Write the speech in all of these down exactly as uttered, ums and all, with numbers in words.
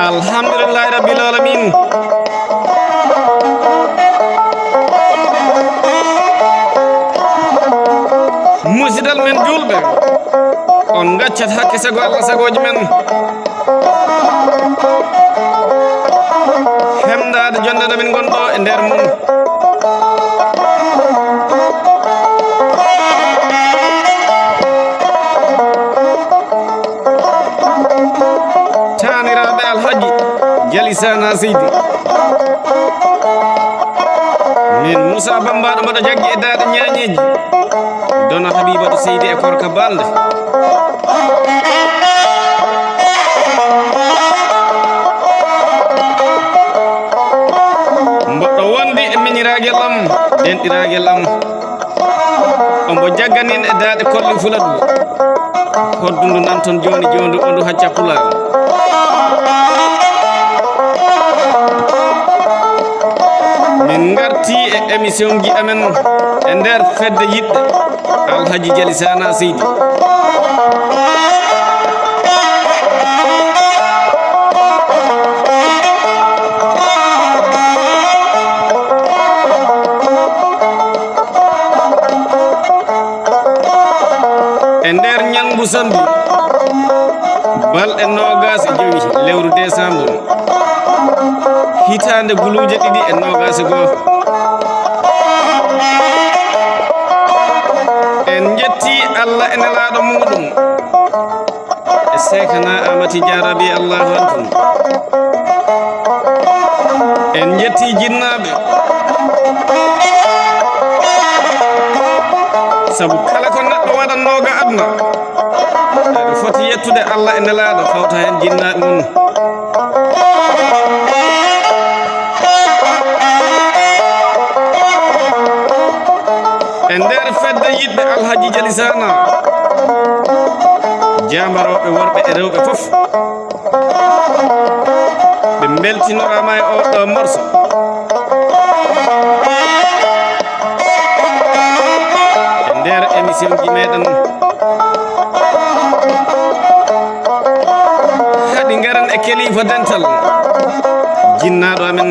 Alhamdulillahi rabbil alamin. Musidal men julɓe, on ngaccat hakke sago Allah, sagooji men. Hemdaade jonde nde min ngonɗo e nder mum. Taaniraaɓe Alhaji Jali Sana Seydi. Min Moussa Bambaɗo mboɗo jaggi e daaɗe ñaañeeji. Dono Habibatu Seydi e Korka Balde. Mboɗo wondi e miñiraagel am, denɗiraagel am. Omo jagganin e daaɗe kolli fula ɗum. Hoddundu nan toon jooni jooni o ndu hacca pulaar. Min ngarti e émission ji amen e nder fedde yiɗɓe Alhaji Jali Sana Seydi. E nder ñalngu samedi, balɗe noogaas e jowi lewru décembre, hitaande guluuje ɗiɗi e noogaas e goo. En njetti Allah e nelaaɗo muuɗum. E Seekana Amati Jarabi, Allahu Akbar. En njetti jinnaaɓe. Sabu kala ko neɗɗo waɗannoo ga aduna, eɗo foti yettude Allah e nelaaɗo, fawta heen jinnaaɓe mum. E nder fedde yiɗɓe Alhaji Jali Sana, jaambarooɓe worɓe e rewɓe fof, ɓe mbeltinoraama e oo ɗoo morso. E nder émission ji meɗen, haɗi ngaren e kelifa dental, jinnaaɗo amen.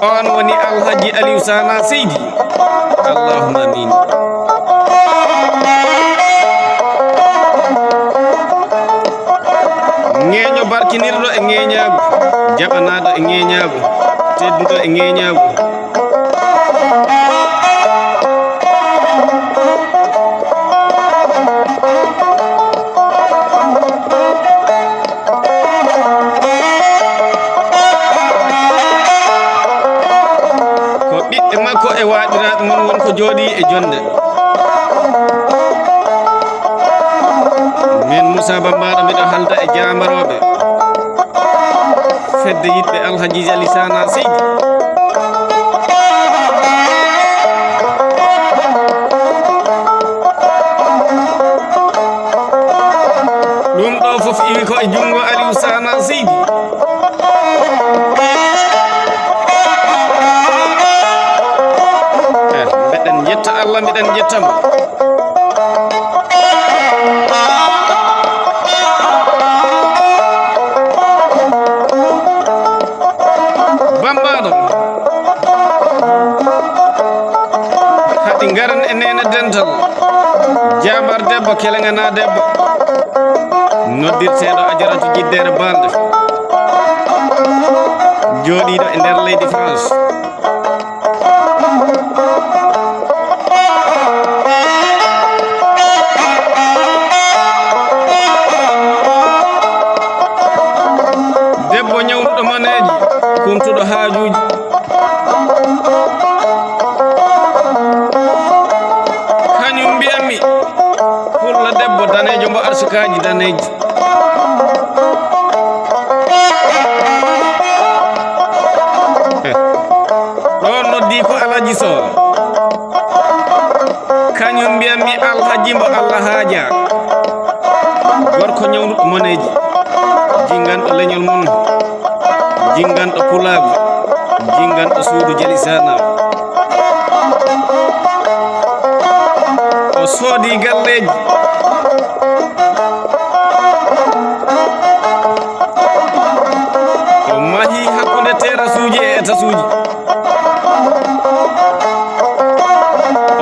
On woni Alhaji Aliou Sana Seydi. Allahumma amin. Ŋeeño barkinirɗo e ŋeeñaagu, jaɓanaaɗo e ŋeeñaagu, tedduɗo e ŋeeñaagu. Ko ɓiɓɓe makko e waaɗiraaɓe mum won ko jooɗi e jonde. Min Moussa Bambaɗo, mbiɗo halda e jaambarooɓe fedde yiɗɓe Alhaji Jali Sana Seydi. Ɗum ɗo fof iwi ko e junngo Aliou Sana Seydi. Eh, mbeɗen njetta Allah, mbeɗen njetta mo. Bambaɗo, haɗi ngaren e neene dental, jaambar debbo, kelengana debbo, noddirteeɗo Ajaratu Jiddere Balde, jooɗiiɗo e nder leydi France. Debbo ñawluɗo maneeji, kumtuɗo haajuuji. Kañum mbiyanmi, pulla debbo daneejo mbo arsikaaji daneeji. Ɗo noddi ko Alaji Sow. Kañum mbiyanmi Alhaji mbo Allah haaja. Ko ñawnduɗo moneeji, jinnganɗo leñol mum, jinnganɗo pulaagu, jinnganɗo suudu Jeli Saanaaɓe. O soodi galleeji. O mahi hakkunde terasuuji e etasuuji.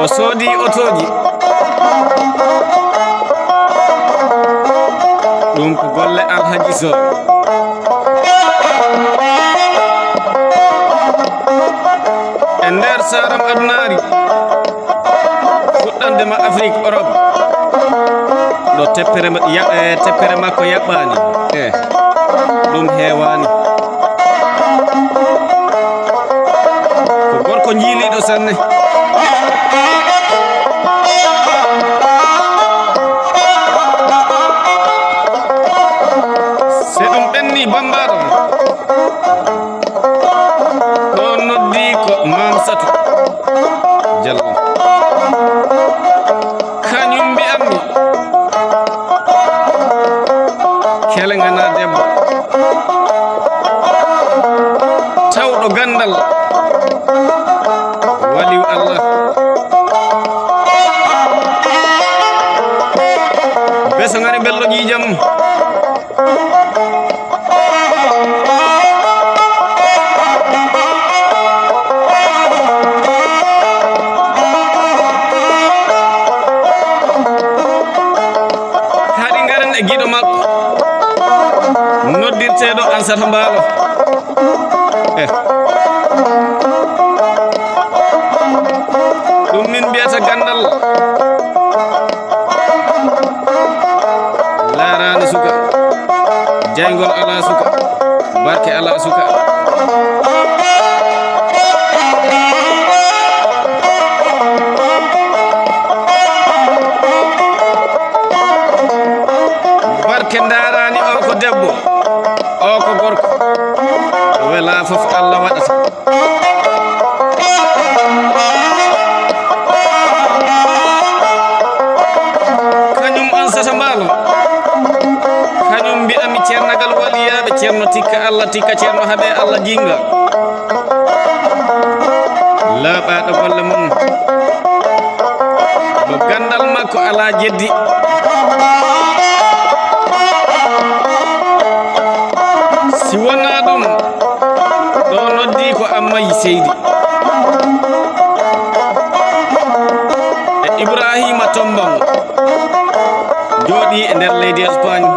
O soodi otooji. Ɗum ko golle Alhaji Sow. E nder saaram adunaari, fuɗɗande ma Afrik, Europe, ɗo teppere ma-, ya-, eh, teppere makko yaɓɓaani. Eh, ɗum heewaani. Ko gorko njiiliiɗo sanne. Se ɗum ɓenni bambaaɗo. Ɗo noddi ko Maam Satu Jallo. Kañum mbi'anmi, kele ngana debbo. Tawɗo ganndal. Waliw Allah. Beso ngani bello ƴiiƴam. Haɗi ngaren e giɗo makko, noddirteeɗo Ansata Mbaalo. Eh. Ɗum min mbiyata ganndal. Laaraani suka. Jayngol alaa suka. Barke alaa suka. Barke ndaaraani o ko debbo, o ko gorko. Ko welaa fof Allah waɗata. Kañum Ansata Mbaalo. Kañum mbi'ami ceernagal waliyaaɓe, ceerno tikka Allah, tikka ceerno haɓe Allah jinga. Laaɓaaɗo golle mum. Mo ganndal makko alaa jeddi. Si wonaa ɗum, ɗo noddi ko Ammayi Seydi e Ibrahima Tombong, jooɗi e nder leydi Espagne.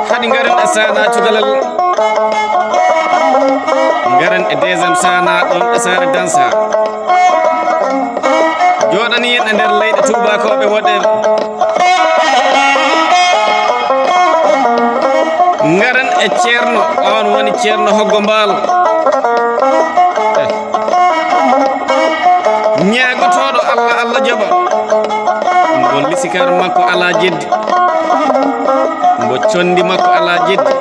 Haɗi ngaren e Saana cukalel. Ngaren e deuxième Saana ɗon e Saare Dansa. Jooɗani en e nder leyɗe tuubakooɓe woɗeeɓe. Ngaren e ceerno, on woni ceerno Hoggo Mbaalo. Eh. Ñaagotooɗo Allah, Allah jaɓa. Mbo lisikar makko alaa jeddi. Mbo condi makko alaa jeddi.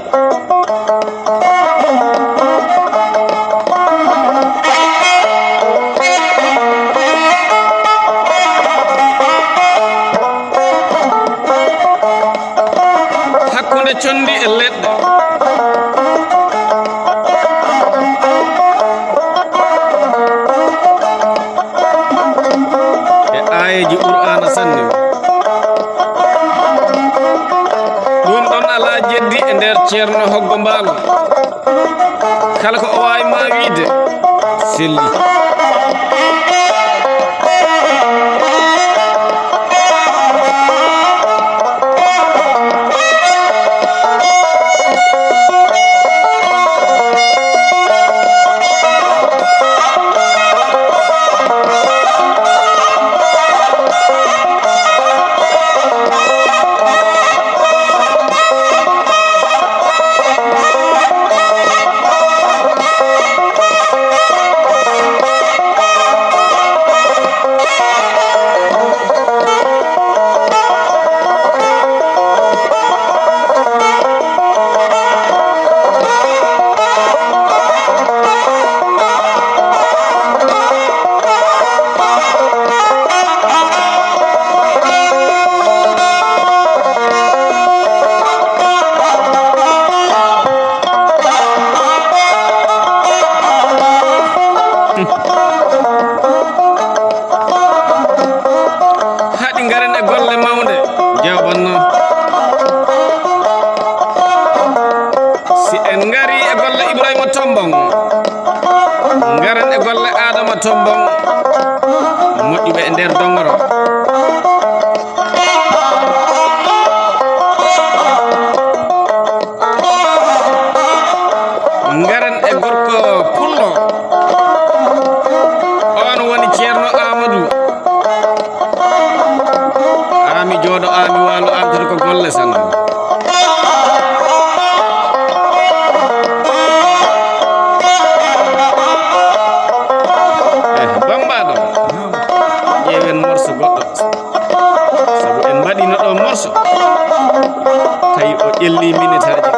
Hakkunde condi e leɗɗe. E aayeeji Qur'aana sanne. Ɗum ɗon alaa jeddi e nder ceerno Hoggo Mbaalo. Kala ko o waawi ma wiide, selli. Golle mawɗe, jaw banno. Si en ngari e golle Ibrahima Tombong, ngaren e golle Adama Tombong, moƴƴuɓe e nder Dongoro. Ngaren e gorko pullo, on woni Ceerno Amadou. Ami jooɗo, ami waalo, amtata ko golle sanne. Eh, bambaɗo, ƴeewen morso goɗɗo, sabu en mbaɗino ɗo morso, tawi o ƴelli minitaaji.